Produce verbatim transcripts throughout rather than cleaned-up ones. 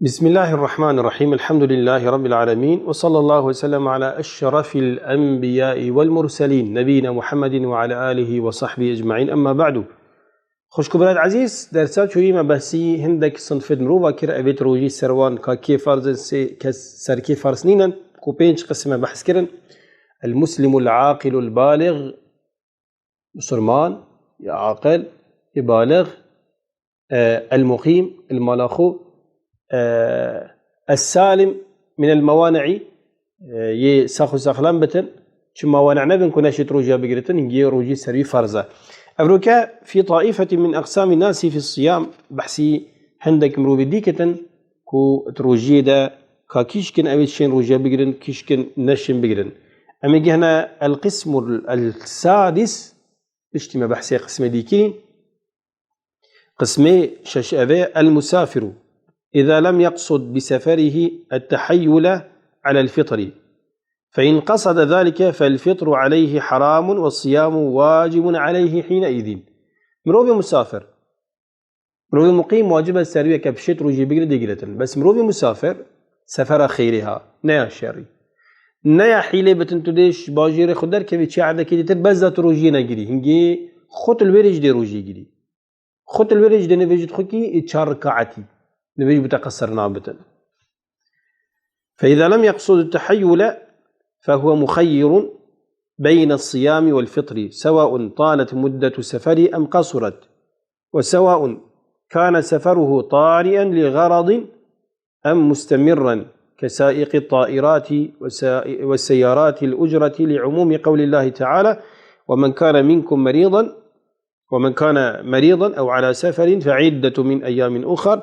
بسم الله الرحمن الرحيم. الحمد لله رب العالمين. وصلى الله وسلم على أشرف الأنبياء والمرسلين. نبينا محمد وعلى آله وصحبه أجمعين. أما بعد. Xwişk û birayet ezîz, dersa çûyî me behsî hindek sinfê mirova kir, evêt rojî ser wan ka kê ferz in, sê kes ser kê ferz nînin, ku pênc qisme behs kirin. El-Muslimul Aqilul Balîg, Musulman, yê aqil, yê balix, e, el-Muqîm, el-Malaxu, e, es-Salim min el-Mewani'i, e, yê sax û saxlem bitin, çi mewani' nebin ku neşêt rojiya bigiritin, hingê rojî ser wî ferz e. Evroke fî taîfetin min eqsamî nasi fî siyam, behsî hindek mirovê dî kitin, ku di rojiyê de ka kîşkin ew ê şên rojiya bigirin, kîşkin neşên bigirin. Em ê gihne el-qismul el-sadis, piştî me behsê qismê dî kirîn. Qismê şeş ev e, el-musafiru îza lem yeqsud bi seferihi et-tehayyule alel fitri. Fe in qasada zalike fel fitru aleyhi haramun ve siyamu vacibun aleyhi hineizin. Mirovê musafir, mirovê muqîm wacib e ser wî ke bişêt rojî bigire dê giretin. Bes mirovê musafir sefera xêrê ha, ne ya şerî. Ne ya hîlê bitin tu dê ji bajêrê xwe derkevî çi erdekê dîtir, bes da tu rojiyê negirî. Hingê xwe tu li wê rê jî dê rojî girî. Xwe tu li wê rê jî dê nivêjit xwe kî ê çar rekaetî. Nivêj bi te qesir nabitin. فإذا لم يقصد التحيل فهو مخير بين الصيام والفطر سواء طالت مدة سفره أم قصرت، وسواء كان سفره طارئا لغرض أم مستمرا كسائق الطائرات وسا-، والسيارات الأجرة لعموم قول الله تعالى: ومن كان منكم مريضا ومن كان مريضا أو على سفر فعدة من أيام أخر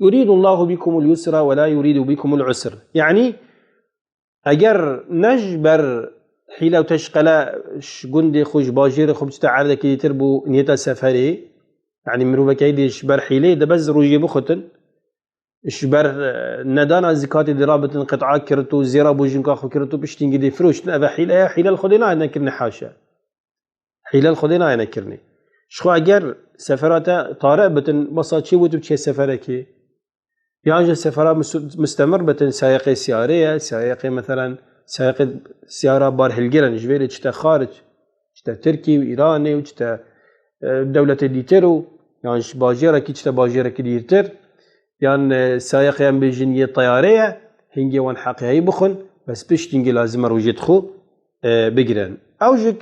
يريد الله بكم اليسر ولا يريد بكم العسر. یعنی، eger ne ji ber hîle û teşqele ji gundê xwe, ji bajêrê xwe biçite erdekî dîtir bo niyeta seferê, yanî mirovekê dê ji ber hîleyê de bes rojiyê bixutin, ji ber, e, nedana zikatê dê rabitin qit'a kirit û zêra bo jinka xwe kirit û piştî hingê dê firoştin, eve hîle ye, hîle li Xwedê nayê nekirinê, haşa. Hîle li Xwedê nayê nekirinê. Ji xwe eger sefera te tare bitin, besa çê wê tu biçiye seferekê? Yan jî sefera mis-, mistemir bitin, sayeqê siyarê ye, sayeqê, meselen, sayeqê siyara barhilgir in, ji vê rê çite xaric, çite Tirkî û Îranê û çite, e, dewletê dîtir û yan ji bajêrekî çite bajêrekî dîrtir, yan, e, sayeqê em bêjin yê teyarê ye, hingê wan heqê heyî bixwin, bes piştî hingê lazim e rojêt xwe, e, bigirin. Ew jî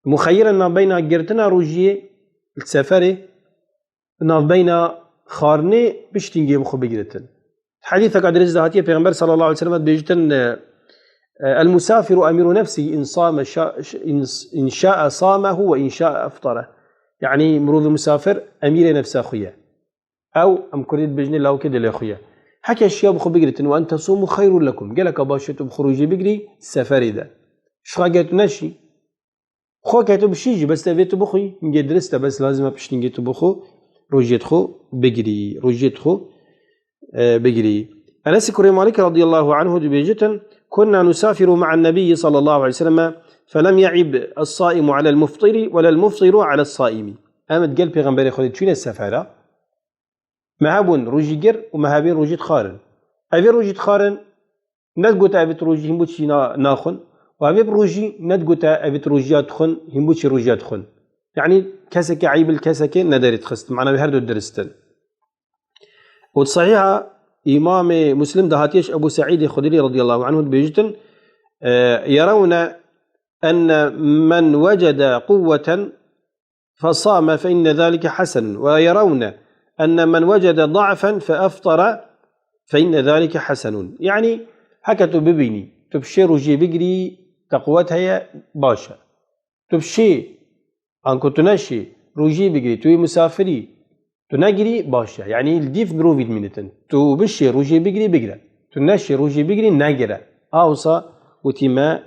muxeyyirin navbeyna girtina rojiyê li seferê, navbeyna xwarinê piştî hingê bi xwe bigiritin. Hedîseka dirêj de hatiye Pêxember sallallahu aleyhi ve sellem dibêjitin, e, e, "El musafiru emîru nefsî in same şa-, in, in şa'e samehu ve in şa'e eftare." Yanî mirovê musafir emîrê nefsa xwe ye. Ew, em kurdî dibêjinê lawikê dilê xwe ye. Heke şiya bi xwe bigiritin, "Ve en tesumu xeyrun lekum." Geleka baş e tu bi xwe rojî bigirî seferê de. Ji xwe eger tu neşî, xwe ke tu bişî jî, bes te vê tu bixwî, hingê dirist e, bes lazim e piştî hingê tu bixwe, rojiyê xwe bigirî, rojiyê xwe, e, bigirî. Enes kurê Malik radıyallahu anhu dibêjitin, "Kunna nusafiru ma'an nebiyyi sallallahu aleyhi ve sellem, felem ya'ib es-saimu alel muftiri ve lel muftiru ales saimi." Em digel Pêxemberê Xwedê çûne sefera, me hebûn rojîgir û me hebên rojî dixwarin. Evê rojî dixwarin, ne digote evê tu rojî hîn bo çî na-, naxwin. Û evê bi rojî ne digote evê tu rojiya dixwin hîn bo çî rojiya dixwin. Yanî kesekê eyb li kesekê nederê dixist. Mana wê her du dirist in. Û di Sahîha Îmamê Muslim de hatiye ji Ebû Seîdê Xudrî radiyallahu anhu dibêjitin, e, "Yerewne enne men wecede quwweten fesame fe inne zalike hasenun. Ve yerewne enne men wecede da'fen fe eftara fe inne zalike hasenun." Yanî, heke tu bibînî, tu bi şê rojiyê bigirî, te quwet heye, baş e. Tu bi şê, anku tu neşî, rojiyê bigirî, tu yê musafirî, tu negirî, baş e. Yanî, li dîv mirovî dimînitin. Tu bişê rojiyê bigirî, bigire. Tu neşê rojiyê bigirî, negire. A wisa witî me,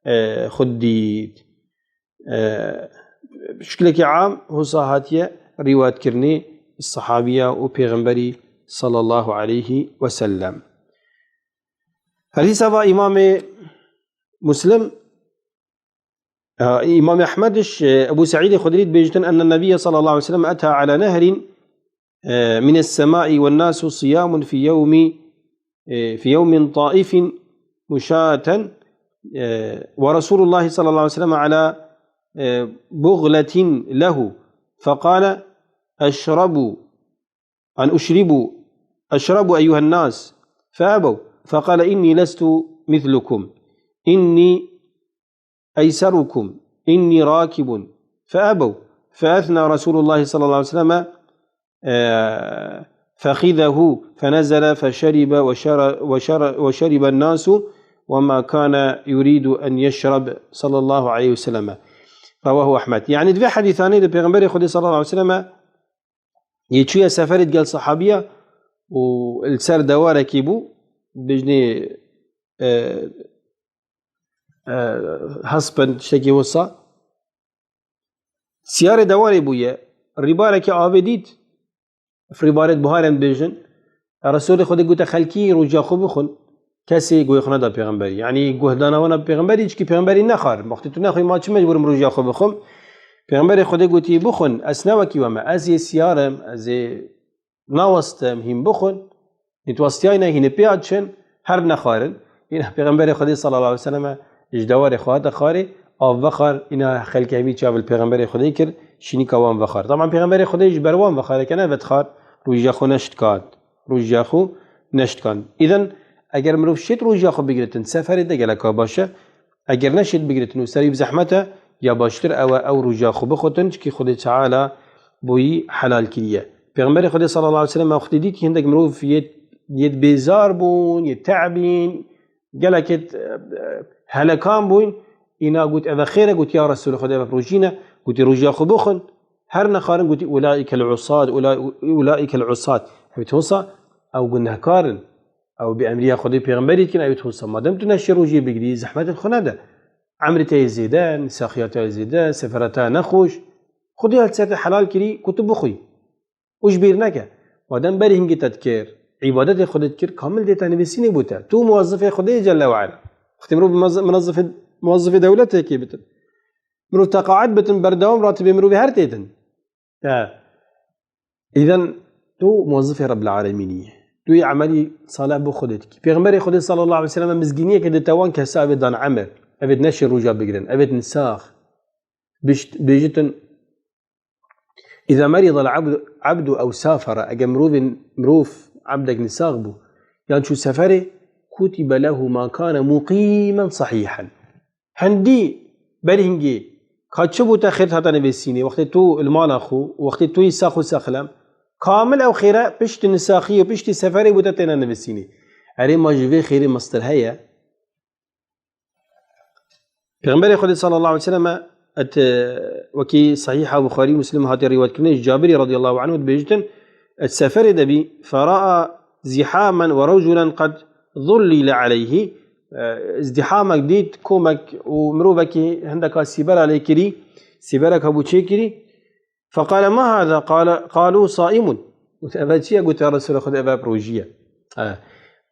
e, xwe dît. E, bi şiklekî am, hosa hatiye rîwayetkirinê sahabiya û pêxemberî sallallahu aleyhi ve sellem. Hedîsa va Îmamê Muslim, e, Îmamê Ehmed iş, e, Ebû Seîdê Xudrî dibêjitin, "Enne Nebiyye sallallahu aleyhi ve sellem eta ala nehrin آه، من السماء والناس صيام في يوم، آه، في يوم طائف مشاة، آه، ورسول الله صلى الله عليه وسلم على، آه، بغلة له، فقال: أشربوا، أن أشربوا، أشربوا أيها الناس، فأبوا، فقال: إني لست مثلكم، إني أيسركم، إني راكب، فأبوا، فأثنى رسول الله صلى الله عليه وسلم، آه، فخذه فنزل فشرب وشر-، وشر-، وشرب الناس وما كان يريد أن يشرب صلى الله عليه وسلم. رواه أحمد. يعني di vê hedîsanê de Pêxemberê Xwedê صلى الله عليه وسلم yê çûye seferê digel sahabiya û li ser dewarekî bû, bijnê, e, e, husband, tiştekî wisa. Siyarê dewarê bûye, rîbarekî avê dît, ev rîbarê di buharê em dibêjin. Resulê Xwedê gote xelkî rojiya xwe bixwin, kesê guhê xwe neda pêxemberî. Yanî guhdana wana pêxemberî, çikî pêxemberî nexwar. Wextê tu nexwî ma çi mecbûr im rojiya xwe bixwim? Pêxemberê Xwedê gotî bixwin, ez ne wekî we me, ez ê siyar im, ez ê nawestim hîn bixwin. Nît westiyayne hînê pê diçin, her nexwarin. Îna Pêxemberê Xwedê sallallahu aleyhi ve selleme ji dewarê xwe hate xwarê, av vexwar, îna xelkê hemî çav li Pêxemberê Xwedê kir, şînika wan vexwar. Taban Pêxemberê Xwedê ji ber wan vexwareke nevedixwar, rojiya xwe neştikand. Rojiya xwe neştikand. Îden eger mirov şêt rojiya xwe bigiritin, seferê de geleka baş e. Eger neşêt bigiritin û serî bi zehmet e, ya baştir ew e ew rojiya xwe bixwetin, çikî Xwedê Teala boyî helal kiriye. Pêxemberê Xwedê sallallahu aleyhi ve sellem wextê dît hindek mirov yê, yê bêzar bûn, yê te'bîn, gelekê, e, e, helekan bûn, îna got, "Eve xêr e?" Got, "Ya Resulê Xwedê, eve rojî ne." Gotî, "Rojiya xwe bixwin." Her nexwarin gotî, "Ulaîkel usad, ulai-, ulaîkel usad." Ev wisa ew gunehkar in. Ew bi emriya Xwedê pêxemberî dikin, ew wisa madem tu neşê rojiyê bigirî, zehmetên xwe nede. Emrê te yê zêde, nisaxiya te yê zêde, sefera te nexweş. Xwedê ya li ser te helal kirî ku tu bixwî. Û ji bîr neke. Madem berî hingê te dikir, îbadetê Xwedê dikir, kamil dê te nivîsînê bo te. Tu muwazifê Xwedê yê Celle ve Ala. Wextê mirov muwaz-, muwazifê, muwazifê dewletekê bitin. Mirov teqaet bitin, berdewam ratibê mirovê her têtin. Te. Îden tu muwazifê Rebbil Alemînî yî. Tu yê emelî salih bo Xwedê dikî. Pêxemberê Xwedê sallallahu aleyhi ve sellem mizgîniyeke dite wan kesa evê dan emir. Evê neşê roja bigirin. Evê nisax. Bişt-, bêjitin, "Îza merîdal abdu, abdu ew safara", eger mirovên, mirov, ebdek nisax bû, yan çû seferê, "kutibe lehu ma kane muqîmen sahîhen." Hindî berî hingê ka çi bû te xêr hate nivîsînê, wextê tu li mala xwe, wextê tu yî sax û sexlem, kamil ew xêre piştî nisaxiyê û piştî seferê bo te têne nivîsînê. Erê ma ji vê xêrê mestir heye? Pêxemberê Xwedê sallallahu aleyhi ve sellem et, e, wekî Sahîha Buxarî û Muslim hatiye rîwayetkirinê ji Cabirî radiyallahu anhu dibêjitin, et seferê de bî, "Feraa zihamen ve rewculen qed zullîle aleyhî." E, izdihamek dît, komek û mirovekî hindeka sîbera lê kirî, sîberek hebû çêkirî. Feqale, "Ma hâzâ?" Qale, qalû, "Saimun." Gote, "Eve çi ye?" Gote, "Ya Resulê Xwedê, eve rojî ye." E,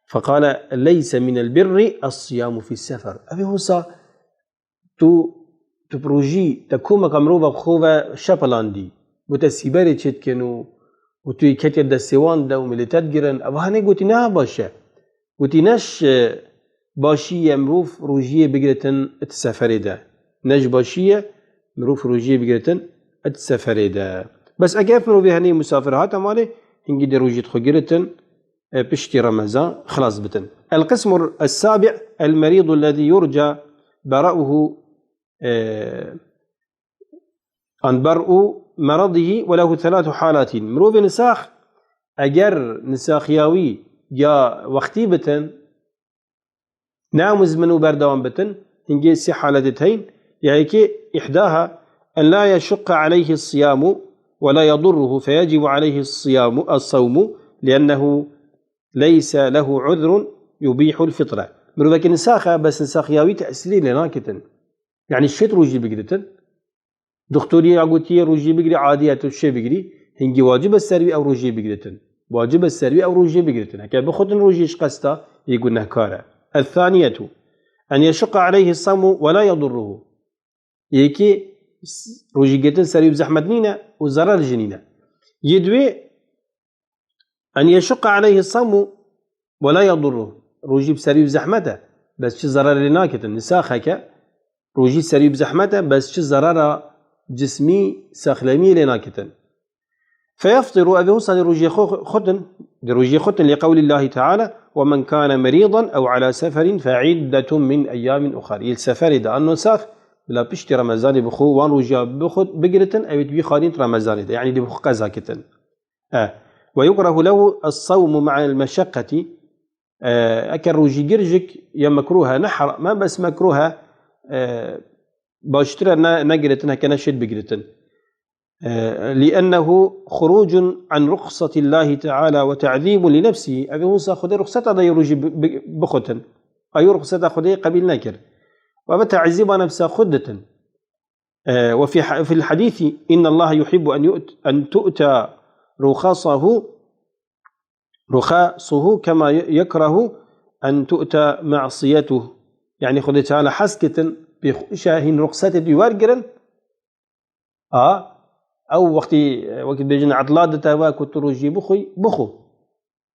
feqale, "Leyse minel birri es-siyamu fis-sefer." Ev ê wisa tu, tu bi rojî, te komeka mirova bi xwe ve şepelandî. Gote, "Sîberê çêdikin û, û tu yê ketiye destê wan de û milê te digirin." Ev hanê gotî, "Niha baş e." Gotî, "Neş, e, başî ye mirov rojiyê bigiritin di seferê de. Neş başî ye mirov rojiyê bigiritin di seferê de." Bes eger mirovê henê musafir hate malê, hingî dê rojî xwe giritin, e, piştî Remezan xilas bitin. El qismu es-sabi', el merîdu lezî yurca bera'uhu, e, an ber'u meradihi ve lehu thelâthu halâtin. Mirovê nisax, eger nisaxiya wî ya wextî bitin, ne muzmin û berdewam bitin, hingê sê haletê heyîn, ya yekê, ihdaha, en la yeşukka aleyhi siyamu ve la yadurruhu, feyecibu aleyhi siyamu, es-sawmu, liennehu leyse lehu uzrun yubihul fitre. Mirovekî nisax e, bes nisaxiya wî tesîrê lê naketin. Yanî şêt rojî bigiritin. Doktorî ya gotiye rojî bigirî, adî ye tu şê bigirî. Hingî wacib e ser wî ew rojî bigiritin. Wacib e ser wî ew rojî bigiritin. Heke bixwetin rojî ji qesta, yê gunehkar e. Es-saniyetu, en yeşukka aleyhi sawmu ve la yadurruhu. Yekê s-, rojî girtin ser wî bi zehmet nîne û zerar jî nîne. Yê duwê, أن يشق عليه الصوم ولا يضره. Rojî bi serî bi zehmet e, bes çi zerarê lê naketin. Nisaxeke, rojî serî bi zehmet e, bes çi zerara cismî, sexlemî lê naketin. فيفطر, ev ê wisa dê rojiyê xwe xutin, dê rojiyê xutin, لقول الله تعالى: ومن كان مريضا أو على سفر فعدة من أيام أخر. Yê li seferê de an nisax, bila piştî Remezanê bi xwe wan rojiya bixwit, bigiritin, ew ê di wî xalîn di Remezanê de, yanî dê bi xwe qeza kitin. E, ويكره له الصوم مع المشقة. E, eke rojîgir jik ya mekruh e, ne heram e, bes mekruh e, e, baştir e ne, negiritin, heke ne şêt bigiritin. E, لأنه خروج عن رخصة الله تعالى وتعذيب لنفسه. Ev ê wisa Xwedê ruxseta dayê rojî bi-, bi-, bixutin. Ayû ruxseta Xwedê qebîl nekir. Ve bi te'zîba nefsa xwe ditin. E, وفي ح-، في الحديث: إن الله يحب أن يؤت-، أن تؤتى رخصه، رخصه كما ي-، يكره أن تؤتى معصيته. Yanî Xwedê Teala hez kitin, pê xwe îşe hîn ruxsetê dî wergirin. A, ew wextî, e, wekî dibêjin etla dite we ku tu rojî bixwî, bixwe.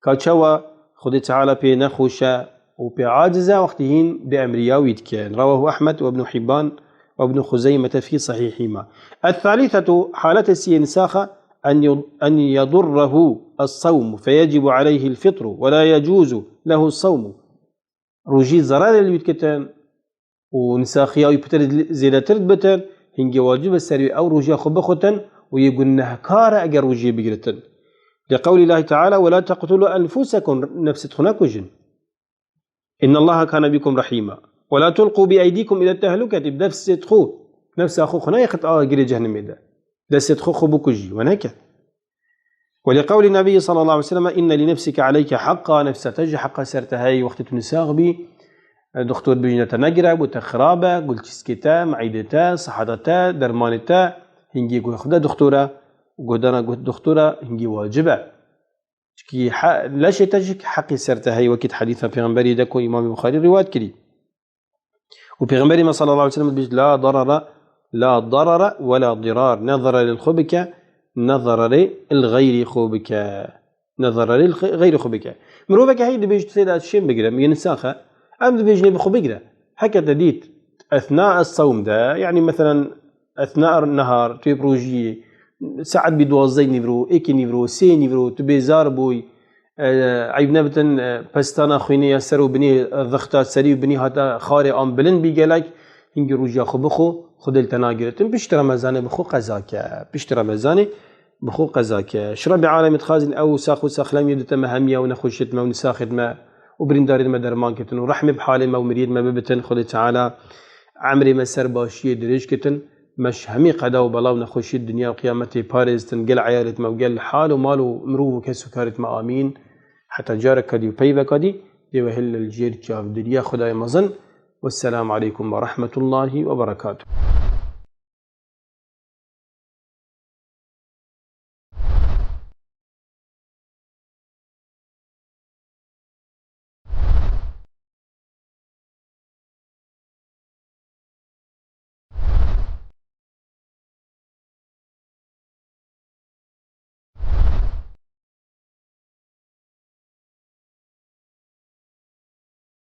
Ka çawa Xwedê Teala pê nexweş e û pê aciz e, wextî hîn bêemriya wî dikin. رواه أحمد وابن حبان وابن خزيمة في صحيحهما. الثالثة, haletê siyê nisaxa, أن ي-، أن يضره الصوم فيجب عليه الفطر ولا يجوز له الصوم. Rojî zerarê li wî dikitin û nisaxiya wî pitir zêdetir dibitin, hingê wacib e ser wî ew rojiya xwe bixutin û yê gunehkar e eger rojiyê bigiritin. لقول الله تعالى: ولا تقتلوا أنفسكم, nefsê xwe nekujin. إن الله كان بكم رحيما. ولا تلقوا بأيديكم إلى التهلكة, bi nefsê xwe, nefsa xwe xwe neyê xit a girê cehennemê de. Destê xwe xwe bikujî, we neke. ولقول النبي صلى الله عليه وسلم: إن لنفسك عليك حقا, nefsa te jî heqa ser te heye, wextê tu nisax bî, e, doktor bêjine te negire, bo te xirab e, gulçîskê te, meîdê te, siheta te, dermanê te, hingê guhê xwe de doktora, guhdana guh doktora, hingê wacib e. Çikî he-, leşê te jî heqî ser te heye, wekî di hedîsa Pêxemberî de ku Îmamê Buxarî rîwayet kirî. Û Pêxemberî me sallallahu aleyhi ve sellem dibêjit: لا ضرر، لا ضرر ولا ضرار. Ne zerarê li xwe bike, ne zerarê li xeyrî xwe bike. Ne zerarê li xe-, xeyrî xwe bike. Miroveke heyî dibêjit, sê de şên bigire, min nisaxe. Em dibêjinê bi xwe bigire. Heke te dît, اثناء الصوم de, yanî meselen, اثناء النهار, tu yê bi rojiyê, saet bî duwazdeh nîvro, êkê nîvro, sê nîvro, tu bêzar bûy, e, eyb nebitin, e, pestana xwînê ya ser û binê, e, zixta serî û binê hata xarê an bilind bî gelek, hingî rojiya xwe bixwe, Xwedê li te nagiritin, piştî Remezanê bi xwe qeza ke, piştî Remezanê bi xwe qeza ke. Ji Rebbê alemê dixwazin ew sax û saxlem yê dite me hemiya û nexweşiyê me û nisaxê me û birîndarê me derman kitin û rehmê bi halê me û miriyê me bibitin, Xwedê Teala emrê me ser başiyê dirêj kitin. Me ji hemî qeda û bela û nexweşiyê dinya û qiyametê parêztin, gel eyalêt me û gel hal û mal û mirov û kes û karêt me. Amîn. Heta careka dî û peyveka dî, dê we hil li jêr çavdiriya Xwedayê mezin. Wesselamu aleykum ve rahmetullahi ve berekatuh.